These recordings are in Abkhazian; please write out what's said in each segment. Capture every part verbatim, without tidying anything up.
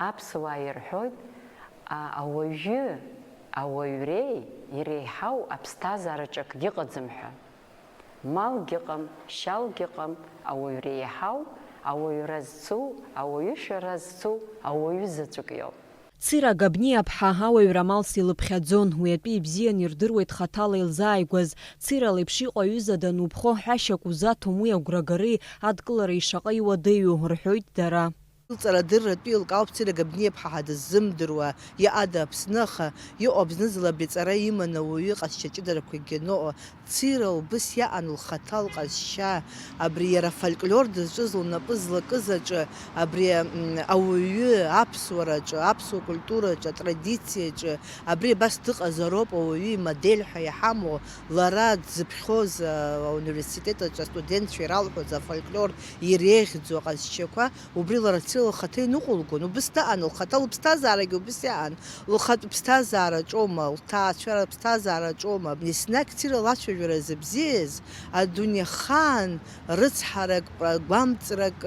Аԥсуаа ирҳәоит, а-, ауаҩы, ауаҩреи иреиҳау аԥсҭазаараҿ акгьы ыҟаӡам ҳәа. Малгьы ыҟам, шьалгьы ыҟам, ауаҩ реиҳау, ауаҩра зцу, ауаҩышәара зцу ауаҩы заҵәык иоуп. Цира Габниаԥҳа ауаҩра амалс илыԥхьаӡон, уи атәы ибзиан ирдыруеит хаҭала илзааигәаз. Цира леиԥш иҟоу аҩыза дануԥхо, ҳәашьак узаҭом уи агәрагареи адкылареи шаҟа иуадаҩу, рҳәоит дара. Лҵарадырратәы илкаауп Цира Габниаԥҳа ҳәа дыззымдыруа, иҟада Аԥсны, аха иҟоу Аԥсны зла абри аҵара иманы ауаҩы иҟазшьа ҷыдарақәагьы аныҟоу. Цира убыс иаан лхаҭа лҟазшьа, абри иара афольклор дызҿыз лнапы злакыз аҿы, абри, м, ауаҩы аԥсуараҿы, аԥсуа культураҿы, атрадициаҿы, абри абас дыҟазароуп ауаҩы имодель ҳәа иҳамоу, лара дзыԥхьоз, а, ауниверситет аҿы астудентцәа иралҳәоз афольклор иреиӷьӡоу аҟазшьақәа, убри лара Цира лхаҭа иныҟәылгон, убыс даан, лхаҭа лыԥсҭазаарагьы убыс иаан, лхатә ԥсҭазаараҿоума, лҭаацәара ԥсҭазаараҿоума, еснагь Цира лацәажәара зыбзиаз, адунеихаан рыцҳарак, гәамҵрак,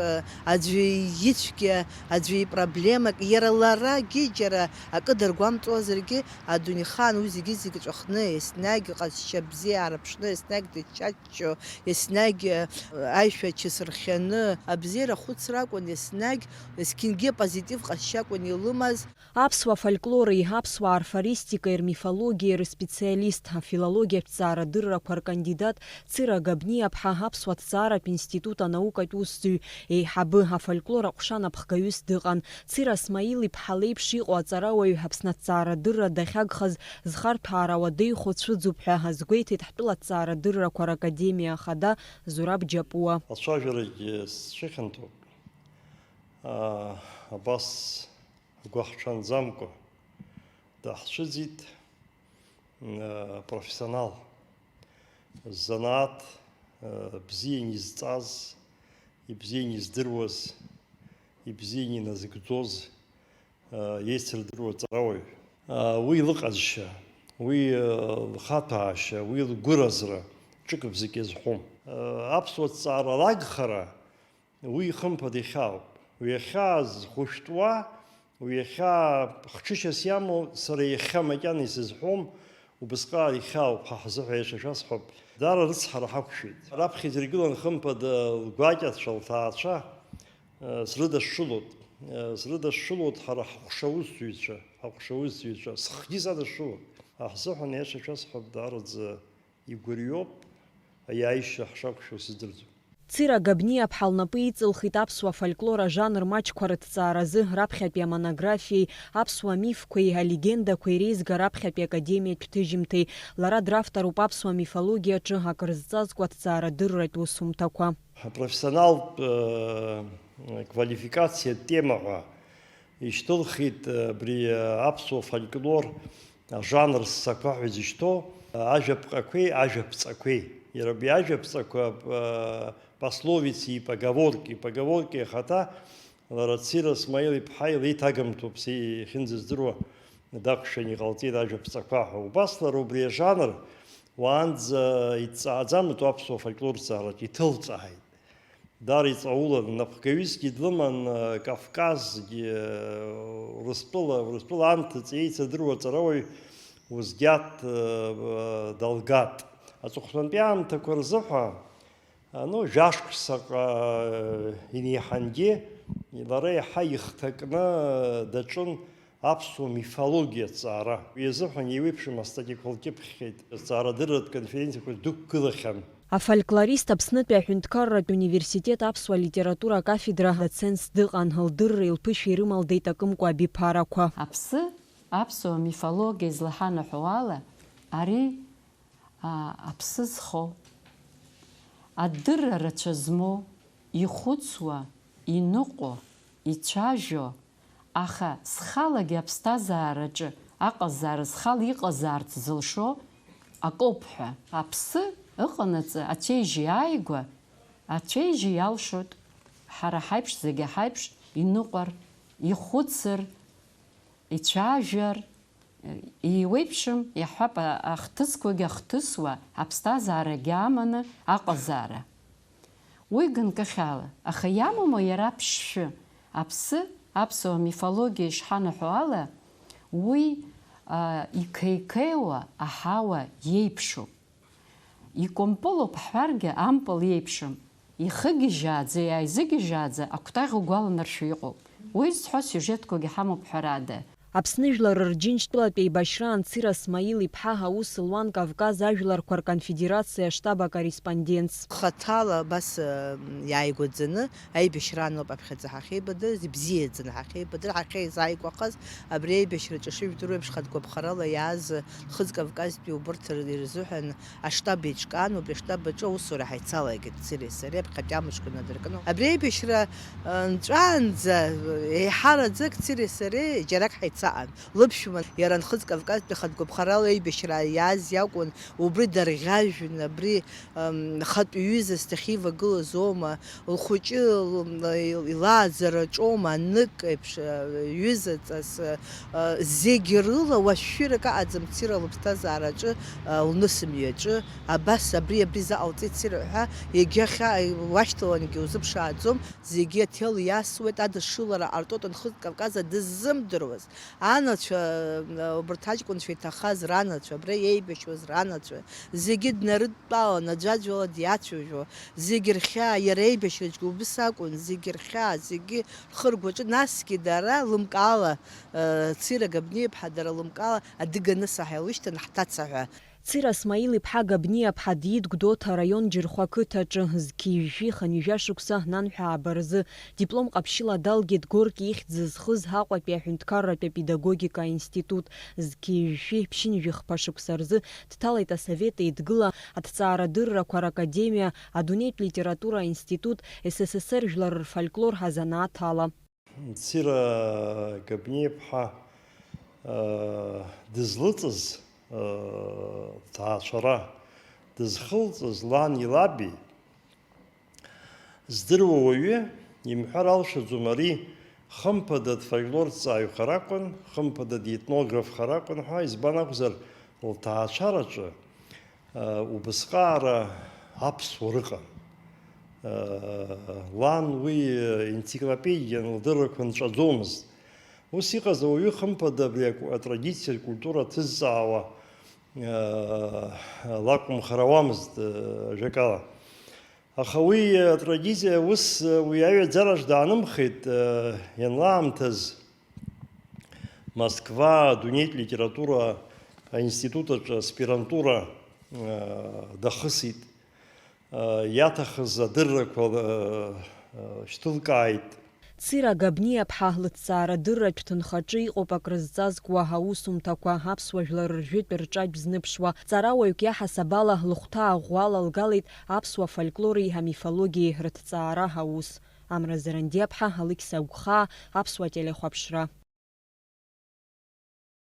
аӡәы ицәгьа, аӡәы ипроблемак, иара ларагьы џьара акы даргәамҵуазаргьы, адунеихаан уи зегьы-зегьы ҿахны, еснагь ҟазшьа бзиа аарԥшны, еснагь дычча-, ҷҷо, еснагь, э, аишәа ачыс рхианы, абзиара хәыцра акәын, еснагь, есқьынгьы апозитив ҟазшьа акәын илымаз. Аԥсуа фольклори, аԥсуа арфористикеи рмифологиеи рспециалист, афилологиатә ҵаарадыррақәа ркандидат Цира Габниаԥҳа Аԥсуа ҭҵааратә институт анаукатә усзуҩ, еиҳабы, афольклор аҟәша напхгаҩыс дыҟан. Цира Смаил-иԥҳа леиԥш иҟоу аҵарауаҩ Аԥсны аҭҵаарадырра дахьагхаз зхарҭәаара уадаҩхо цәыӡуп ҳәа азгәеиҭеит ҳтәыла аҭҵаарадыррақәа ракадемиа ахада Зураб Џьапуа. Ацәажәарагьы сцәыхьанҭоуп. Аа, абас агәаҳҽанӡамкәа даҳцәыӡит, аа, профессионал, занааҭ, аа, бзиан изҵаз, ибзиан издыруаз, ибзиан иназыгӡоз, аа, еицырдыруа ҵарауаҩ. Аа, уи лыҟазшьа, уи, аа, лхаҭәаашьа, уи лгәыразра ҿык-бзык иазҳәом. Аа, аԥсуа ҭҵаара лагхара, уи хымԥада ихьаауп. Уи ахьаа зхәышәтәуа, уи ахьаа хҽышьас иамоу, сара иахьа макьана исызҳәом, убысҟак ихьаауп, ҳа ҳзыҳәа, иаша шәасҳәап, даара рыцҳара ҳақәшәеит. Раԥхьа идыргылан, хымԥада, лгәакьацәа, лҭаацәа, э, срыдашшылоит. Э, срыдашшылоит ҳара ҳҟәша усзуҩцәа, ҳҟәша усзуҩцәа. Схгьы садышшылоит. Ҳа ҳзыҳәан, иаша шәасҳәап, даараӡа игәырҩоуп, аиааишьа ҳшақәшәо сыздырӡом. Цира Габниаԥҳа лнапы иҵылхит аԥсуа фольклор ажанр маҷқәа рыҭҵааразы, раԥхьатәи амонографиеи, аԥсуа мифқәеи алегендақәеи реизга раԥхьатәи академиатә ҭыжьымҭеи. Лара дравторуп аԥсуа мифологиаҿы акрызҵазкуа аҭҵаарадырратә усумҭақәа. Апрофессионалтә, э, квалификациатә тема ҳәа ишьҭылхит, э, абри, э, аԥсуа фольклор ажанр ссақәа ҳәа изышьҭоу, э, ажәаԥҟақәеи ажәаԥҵақәеи. Иара убри ажәаԥҵақәа, э, пословицеи, поговорки, поговорки ахаҭа, лара Цира Смаил-иԥҳа илеиҭагамҭоуп, са ихьынӡаздыруа дақәшәан иҟалҵеит ажәаԥҵақәа ҳәа. Убас лара убри ажанр уаанӡа иҭҵааӡамызт аԥсуа фольклорҭҵаараҿ, иҭылҵааит. Даара иҵаулан, напхгаҩысгьы длыман, э, Кавказгьы, э, Урыстәыла, Урыстәыла анҭыҵ еицырдыруа аҵарауаҩ Озгьаҭ, э, Далгат. Аҵыхәтәантәи аамҭақәа рзыҳәа, э, ну, жәашықәсаҟа, э, инеиҳангьы лара иаҳа ихҭакны, э, даҿын аԥсуа мифологиа аҭҵаара. Уи азыҳәан еиуеиԥшым астатиақәа лкьыԥхьхьеит, зҵаарадырратә конференциақәа дықәгылахьан. Афольклорист Аԥснытәи аҳәынҭқарратә университет аԥсуа литература акафедра доцентс дыҟан, лдырреи лԥышәеи рымалдеит акымкәа абиԥарақәа. Аԥсы, аԥсуа мифологиа излаҳанаҳәо ала, ари, аа, аԥсы зхоу, адырра рацәа змоу, ихәыцуа, иныҟәо, ицәажәо, аха зхалагьы аԥсҭазаараҿы аҟазаара зхала иҟазаарц зылшо акоуп ҳәа. Аԥсы ыҟанаҵы ацәеижь иааигәа, ацәеижь иалшоит ҳара ҳаиԥш, зегьы ҳаиԥш иныҟәар, ихәыцыр, ицәажәар, еиуеиԥшым, иаҳҳәап, а-, ахҭысқәагьы ахҭысуа, аԥсҭазаарагьы аманы аҟазаара. Уи ганкахьала, аха иамоума иара аԥшшәы, аԥсы Аԥсуа мифологиа ишҳанаҳәо ала, уи, а, иқеиқеиуа аҳауа иеиԥшуп. Икәымпылуп ҳҳәаргьы, ампыл иеиԥшым. Ихыгьежьааӡа, иааизыгьежьааӡа акәтаӷь угәаланаршәо иҟоуп. Уи зҳәо сиужетқәагьы ҳамоуп ҳәарада. Аԥсны жәлар рџьынџьтәылатә еибашьраан Цира Смаил-иԥҳа аус луан Кавказ ажәларқәа рконфедерациа аштаб акорреспондентс. Хаҭала абас, э, иааигәаӡаны аибашьраан ауп аԥхьаӡа ҳахьеибадырыз, ибзиаӡаны ҳахьеибадыр, ҳахьеизааигәахаз, абри аибашьраҿы шыжәдыруа еиԥш, хатә гәаԥхарала иааз Хыҵ Кавказтәи убырҭ р-, ирзыҳәан аштаб еиҿкаан, убри аштаб аҿы аусура ҳаицалагеит, Циреи сареи, аԥхьатәи амшқәа инадыркны. Абри аибашьра, э, нҵәаанӡа, э, еиҳараӡак Циреи сареи џьарак ҳаицаҟан. Лыԥшәма иара Нхыҵ Кавказтәи хатә гәаԥхарала аибашьра иааз иакәын, убри дарӷьажәҩан, абри, м, хатә ҩызас дахьивагылаз оума, лхәыҷы, м, ил-, илааӡараҿоума, нык еиԥш, а, ҩызаҵас, а, а, зегь рыла уашәшәырак аҟаӡам Цира лыԥсҭазаараҿы, а, лнысымҩаҿы, абас абри, абри заҟалҵеит Цира ҳәа, егьа хьаа уашьҭалангьы узыԥшааӡом, зегьы аҭел иасуеит, адышшылара ҟарҵоит Нхыҵ Кавказа дыззымдыруаз. Анацәа, а, убарҭ аҷкәынцәа иҭахаз ранацәа, абра еибашьуаз ранацәа, зегьы днарыдтәалан, аӡәаӡәала диацәажәо, зегь рхьаа, иара еибашьраҿгьы убыс акәын, зегь рхьаа, зегьы рхы ргәаҿы, насгьы дара лымкаала, а, Цира Габниа-иԥҳа дара лымкаала адыга нысаҳа илышьҭан ҳҭаца ҳәа. Цира Смаил-иԥҳа Габниа-ԥҳа диит Гәдоуҭа араион Џьырхәа ақыҭаҿы, зқьи жәшәи хынҩажәа шықәса нанҳәааба рзы. Диплом ҟаԥшьыла далгеит Горки ихьӡ зызхыз Аҟәатәи аҳәынҭқарратә апедагогика аинститут, зқьи жәшәи ԥшьынҩажәи хԥа шықәса рзы дҭалеит Асовет Еидгыла, аҭҵаарадыррақәа ракадемиа, адунеитә литература аинститут, С С С Р жәлар рфольклор азанааҭ ала. Цира Габниа-иԥҳа, э, дызлыҵыз, э, лҭаацәара дызхылҵыз лани лаби, здыруа уаҩы имҳәар алшаӡом, ари хымԥада дфольклорҭҵааҩхар акәын, хымԥада детнографхар акәын ҳәа, избан акәзар, лҭаацәараҿы, э, убысҟаара аԥсуа рыҟан. Э, лан уи, э, енциклопедиан лдыррақәа нҵәаӡомызт. Ус иҟаз ауаҩы хымԥада абри аку-, атрадициа, акультура ҭызҵаауа, э, лакәымхар ауамызт, э, ажәакала. Аха уи атрадициа ус, э, уи аҩаӡараҿ даанымхеит, э, ианлаамҭаз Москва адунеитә литература аинститут аҿы аспирантура, э, дахысит. Э, иаҭахыз адыррақәа, э, э, шьҭылкааит. Цира Габниа-ԥҳа лыҭҵаарадырратә ҭынхаҿы иҟоуп акрызҵазкуа аусумҭақәа, аԥсуа жәлар ржәытә рҿатә зныԥшуа. Ҵарауаҩык иаҳасаб ала лыхәҭаа ӷәӷәала лгалеит аԥсуа фольклори амифологиеи рыҭҵаара аус. Амра Зарандиаԥҳа, Алықьса Агәхаа, Аԥсуа телехәаԥшра.